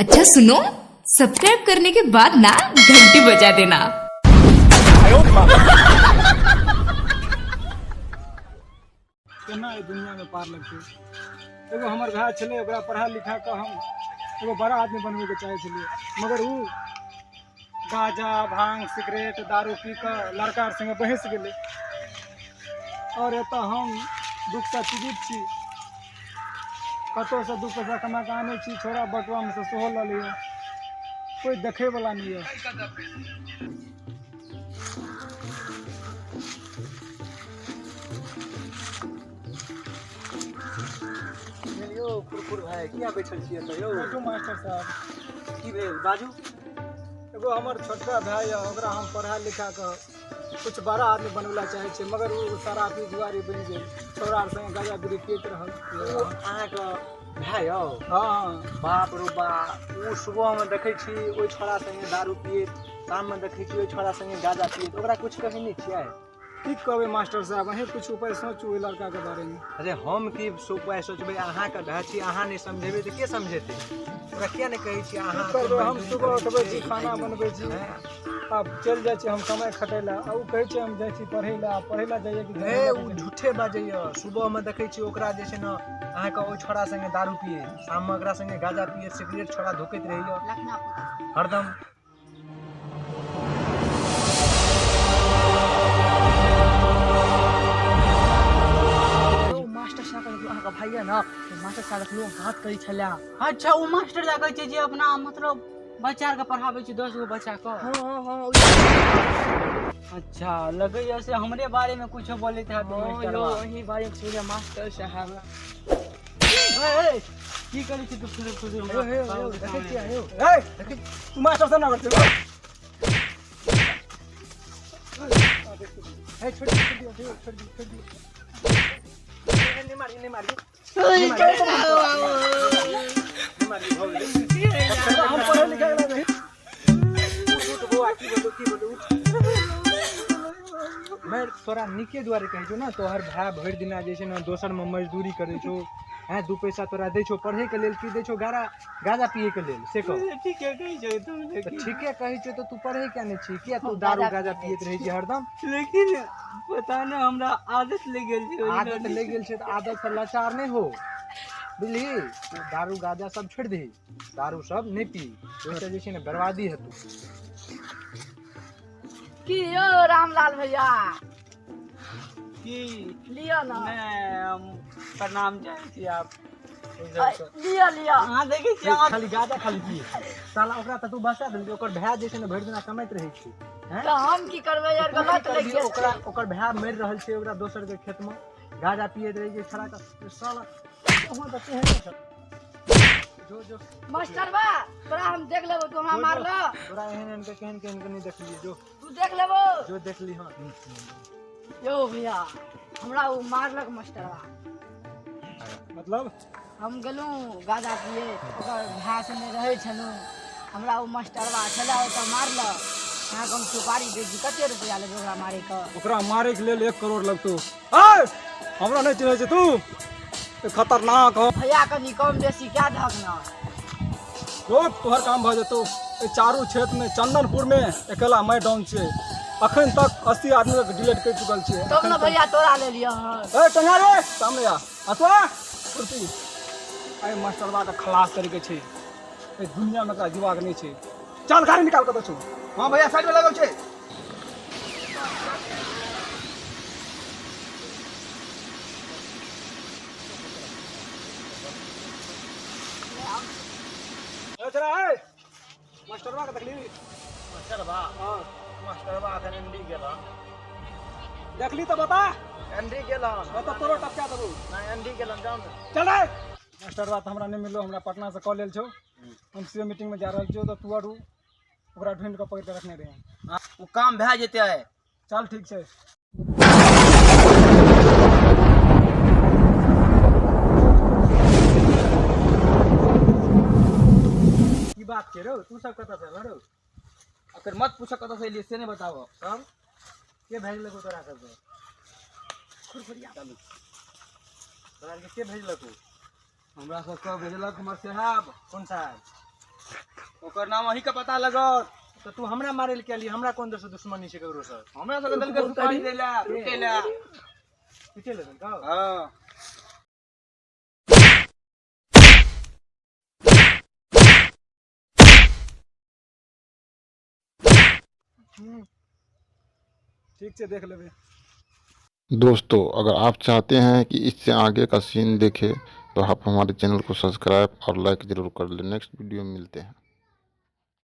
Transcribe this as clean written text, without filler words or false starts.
अच्छा सुनो, सब्सक्राइब करने के बाद ना घंटी बजा देना। केना एहि दुनियामे पार लगतै? एगो हमर भाय छलै, ओकरा पढ़ा लिखा कऽ हम एगो बड़ा आदमी बनबैके चाहै छलियै, मगर ओ गाँजा भांग सिगरेट दारू पी कऽ लड़का आर सङ्गे बहसि गेलै आओर एतऽ हम दुःखसँ पीड़ित छी। कतहुसँ दू पैसा कमा कऽ आनै छी, छोड़ा बटुआमे सँ सेहो लऽ लैए, कोइ देखैवला नहि यऽ। यौ कुरकुर भाय, किया बैठल छियै एतऽ यौ? बैठू मास्टर साहब। की भेल, बाजू। एगो हमर छोटका भाय यऽ, ओकरा हम पढ़ा लिखा कऽ कुछ बड़ा आदमी बनबै लए चाहै छियै, मगर ओ शराबी जुआरी बनि गेल, छौड़ा आर संगे गाँजा बीड़ी पियैत रहल। ओ अहाँके भाय यौ? हँ। बाप रो बा, ओ सुबहमे देखै छी ओहि छोड़ा संगे दारू पियैत, शाममे देखै छी ओहि छोड़ा संगे गाँजा पियैत। ओकरा किछु कहै नहि छियै? की कहबै मास्टर साहब, अहीं किछु उपाय सोचू ओहि लड़काके बारेमे। अरे हम की उपाय सोचबै? अहाँके भाय छी, अहाँ नहि समझेबै तऽ के समझेतै? ओकरा किया नहि कहै छियै अहाँ? की करबै, हम सुबह उठबै छी, खाना बनबै छी, आब चलि जाइ छी हम कमाइ खटै लए, आ ओ कहै छै हम जाइ छी पढ़ै लए। आ पढ़ै लए जाइए कि हे, ओ झूठे बाजैए। सुबहमे देखै छी ओकरा जे छै ने अहाँके ओहि छोड़ा संगे दारू पिए, शाममे ओकरा संगे गाँजा पिए, सिगरेट छोड़ा धोकैत रहैए हरदम। मास्टर साहब, अहाँके भैया ने मास्टर साहब देखलहुँ बात करै छलै। अच्छा, ओ मास्टर जा कहै छै जे अपना मतलब बच्चा आरके पढ़ाबै छै, 10 गो बच्चा के? हँ। अच्छा, लगैया से हमरे बारे में कुछो बोलैत हैत। हँ। मास्टरवा। यौ, अहीं बारे में सुनलियै मास्टर साहब। ए, की करै छी तू फुदुर फुदुर? यौ, यौ, यौ, देखै छियै यौ? ए, तू मास्टर से ना करते। हे, छोड़ दियौ, छोड़ दियौ, छोड़ दियौ, छोड़ दियौ। नहि मारियौ, नहि मारियौ, नहि मारियौ, भऽ गेलै। हम पढ़े लिखे वाला नहीं। उठ बौआ, की बोलू, की बोलू, उठ। मैं तोरा नीके दुआरे कहै छौ ने, तोहर भाय भरि दिना जे छै ने दोसरमे मजदूरी करै छौ, हैं, दू पैसा तोरा दै छौ पढ़ैके लेल कि दै छौ गारा गाँजा पियैके लेल, से कह। ठीके कहै छै तू। तऽ लेकिन ठीके कहै छौ तऽ तू पढ़ै किया नहि छी? किया तू दारू गाँजा पियैत रहै छी हरदम? लेकिन पता नहि, हमरा आदत लागि गेल छै। आदत लागि गेल छै तऽ आदत से लाचार नहि हो, बुझली? तू दारू गाँजा सब छोड़ि दही, दारू सब नहि पी, ओहिसँ जे छै ने बर्बादी हेतौ। की यौ रामलाल भैया? की? लिअ ने। नहि, हम प्रणाम चाहै छी आप। लिअ, लिअ। अहाँ देखै छी अहाँ खाली गाँजा खाली पिए साला। ओकरा तऽ तू बसा देलही। ओकर भाय जे छै ने भरि दिना कमाइत रहै छै, हैं? तऽ हम की करबै यार, तू की गलत करबिही? लागि गेल। ओकरा ओकर भाय मरि रहल छै, ओकरा दोसर के खेत में गांजा पियैत रहै छै छड़ा के साला। अहाँ तऽ केहन छै? जो जो। मास्टरबा, तोरा हम देख लेबो, तू हमरा जो, जो। मारल। तोरा एहन एहन के केहन केहन के नहि देखलियै, जो। तू देख लेबो। जो, देखली। हँ। यौ भैया, हमरा ओ मारलक मास्टरबा। मतलब? हम गेलहुँ गाजा पिए, ओकर भाय संगे रहै छलहुँ। हमरा ओ मास्टरबा छलै ओतऽ, मारलक। अहाँके हम सुपारी दै छी, कते रुपैआ लेबै ओकरा मारैके? ओकरा मारे के लेल 1 करोड़ लगतौ। ए, हमरा नहि चिन्है छै तू? ई खतरनाक हो। भैया, कनि कम बेसी कए दहक ने। रोक, तोहर काम भऽ जेतौ। एहि चारू क्षेत्र में, चंदनपुर में अकेला मैं डाउन छियै। अखन तक 80 आदमी के डिलीट कर चुकल छियै। तब ने भैया तोरा लेलियै हन। ए टंगा रे, सामने आ। हसुआ, कुर्सी। एहि मास्टरबा के खलास करे के छै। एहि दुनिया में एकरा जीवाक नहि छै। चल, गाड़ी निकाल कतऽ छौ? हँ भैया, साइड में लगल छै। ए चला, ए मास्टरबा के देखली? मास्टरबा? हाँ। मास्टरबा एखन एनडी गेल हन। देखली तऽ बता। एनडी गेल हन। बता, तोरो टपका देबौ। नहि, एनडी गेल हन, जाउ ने। चल रे। मास्टरबा तऽ हमरा नहि मिललो। हमरा पटना से कॉल आयल छौ, हम सी मीटिंग में जा रहल छियौ, तऽ तू आर ओकरा ढूंढि कऽ पकड़ि कऽ रखने रहे। ओ काम भए जेतै। चल, ठीक छै। की बात छै रौ? तू सब कतऽ से रौ? अकर मत पूछ कतऽ से एलियै से नहि बताबऽ। सब के भेजलको तोरा सबके? तोरा आरके के भेजलको? हमरा सबके भेजलक हमर साहेब। कोन साहब? ओकर नाम अहीं के पता लगत। तऽ तू हमरा मारै लए किया हमरा कोन दर से दुश्मनी छै ककरो से? हमरा सबके देलकै सुपारी दै लए, पीटै लए। पीटे लए देलकौ? हँ। ठीक छै, देख लेबै। दोस्तों, अगर आप चाहते हैं कि इससे आगे का सीन देखें तो आप हमारे चैनल को सब्सक्राइब और लाइक ज़रूर कर लें। नेक्स्ट वीडियो में मिलते हैं।